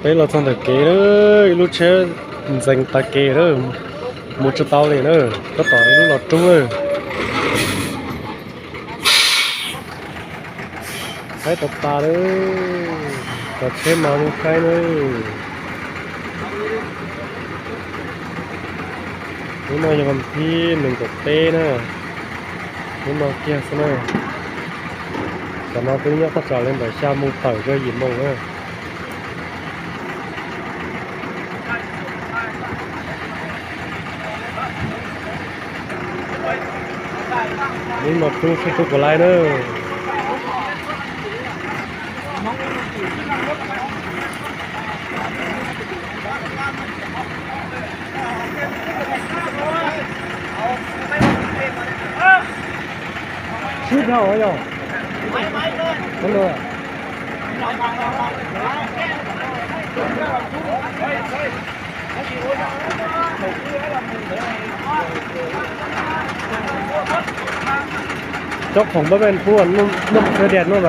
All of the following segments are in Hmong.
Peb los txog ntawm kev lawm, ib lub tsheb ntxeev tas kev lawm, mus tsis tau li na, tab tom ib lub los rub lawm. Qaib tas tas lawm, cov tsheb mas zoo qaib na. Hnub no yog vas thib nees nkaum peb na, hnub no kiag xwb na. Tam no twb nyob thaj tsam li ntawm xya moo tawm rau yim moo na. Hnub no rub seb rub puas laib na. Sib dhau yog. Cov khoom npab pej puab noj khwv diam noj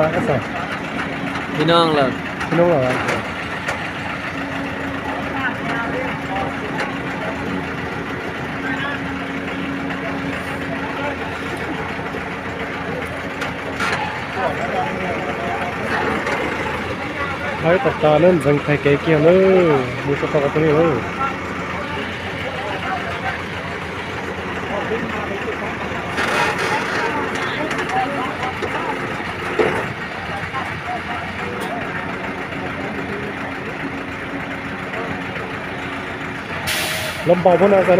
los, noj los. Qaib tas tas na, ntxeev tag kev kiag na, mus tsis tau qhov twg li na. Los npaum puab na, los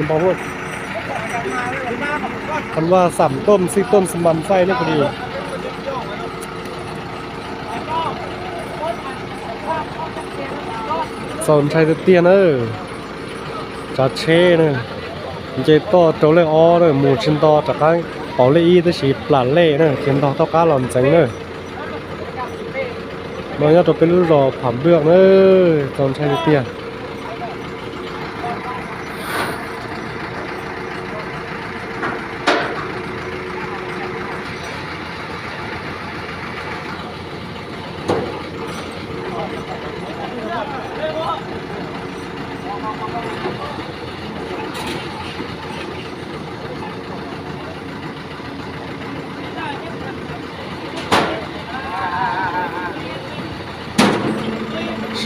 npaum puab, khan vaj xam toj xij toj xi mas xaij ne kuv li. Txaus ntshai tiag tiag na. Tsav tsheb na, nce toj rau lej ob na, mus tsis nto, rov qab pauv lej ib tab sis plam lej na, ces ntog toj qab los ntxeev na. No nyob rau peb lub zos Pham Npwj na, txaus ntshai tiag tiag.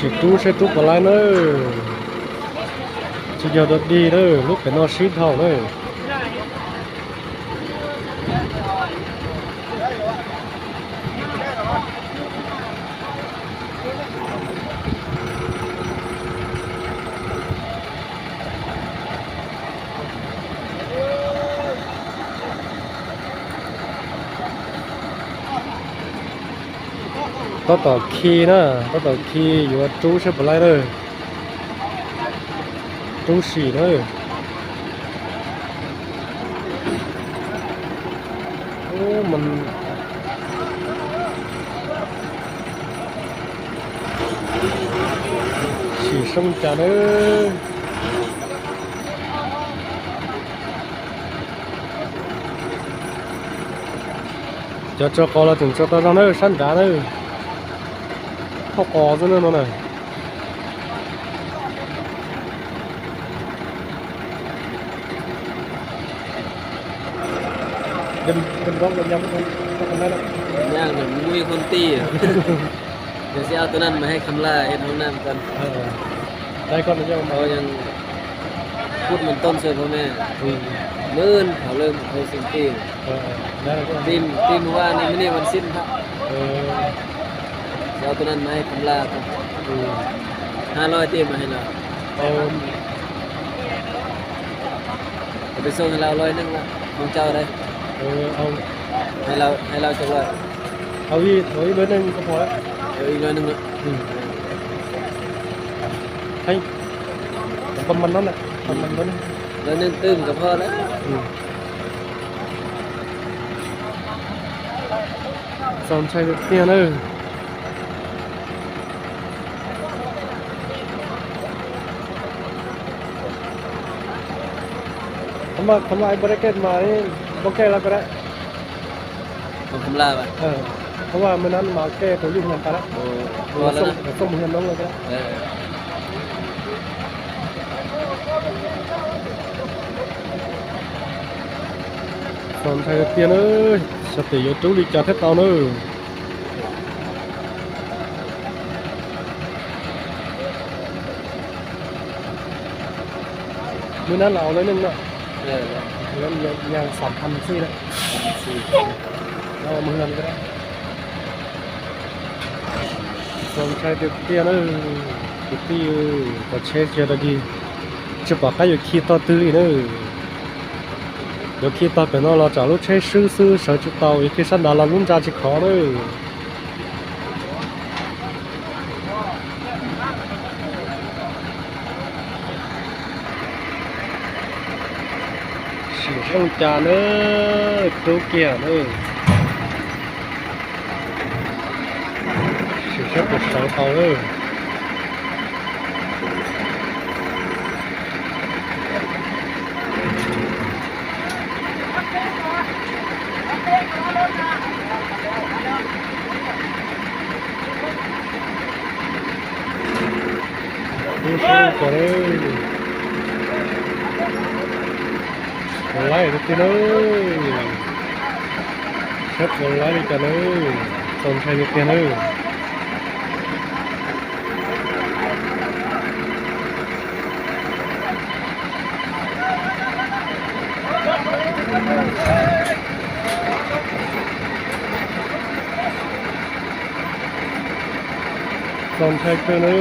Sim rub seb rub puas laib na. Tsis yog dog dig na, lub pem no sib dhau na. Tab tom khi na, tab tom khi yuav rub seb puas laib na. Rub sim na. Sim soob cas na. Cov tso qos los tseem tso tau zog na, sab nrad na. Thauj qos xwb na no na. Nws muaj ib khub tij, nws xib au tu naj mas hais kham laj ib hoob nam koj, kut mas tooj xwb phob me, lwm hauv lwm hauv xwm tij, tij mus vaj ni me niaj vaj xib thab, xib au tu naj mas hais kham laj, ha loj tij mas hais los, peb xoo hais los loj neej, moo cau dab, hais los cov loj, ib loj neej, loj neej twb mus cov phoj lawm. Txaus ntshai tiag tiag na. Kham laj, kham laj, ib npau dab kej mas, npau kej lawm ko dab. Ua, maj nab mas ke rau yus hia tas lawm. Xoj mus hia noob lawm. Txaus ntshai tiag na, xyov tes yuav rub li cas thiaj tau na. Maj nab los ua lawv neej no, nyag xam pham xij lawm. Txaus ntshai tiag tiag na, kwv tij, cov tsheb tsis yog dog dig, tsis pom qab yuav khi tog twg li na. Yuav khi tog pem no los tsam lub tsheb swb xwb sawv tsis tau, yuav khi sab nrad los lub ntsa tsis khov na. Sim zoo cas na, kub kiag na. Sim saib puas sawv tau na. Puas laib tiag tiag na, saib puas laib li cas na, txaus ntshai tiag tiag na. Txaus ntshai kawg na.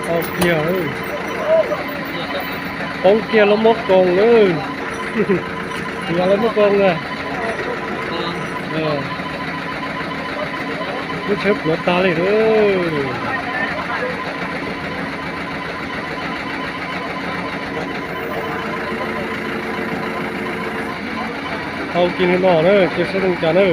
Tau kiag, poob kiag lub mab koos na. Yog lub mab koos na. Lub tsheb pluav tag li na. Tau kiag li no na, cia saib zoo cas na.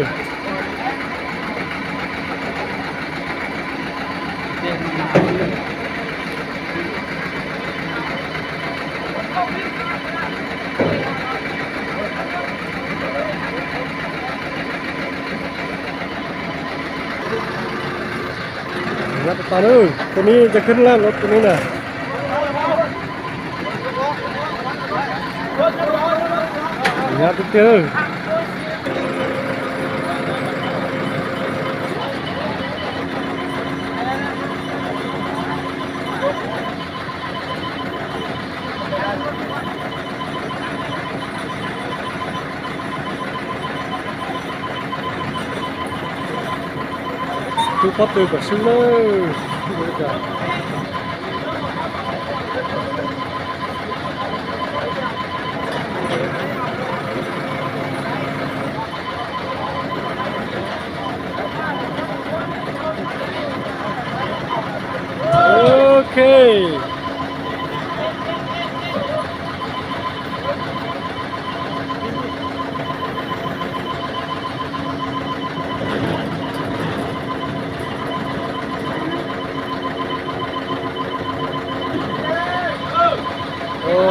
Tus no ces khwb laj los tus no na. Nyab tiag tiag. Tub pob tw kom swb nawb. Ok.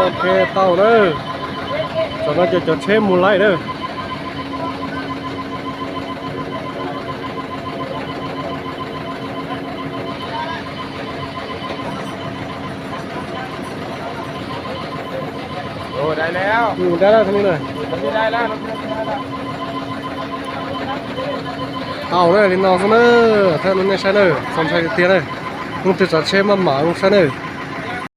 Ok, tau na. Tam no ces cov tsheb mus laij na. Tau na, li no xwb na, thaij rau nej saib na, txaus ntshai tiag tiag na. Leej twg tsav tsheb maj mam los saib na.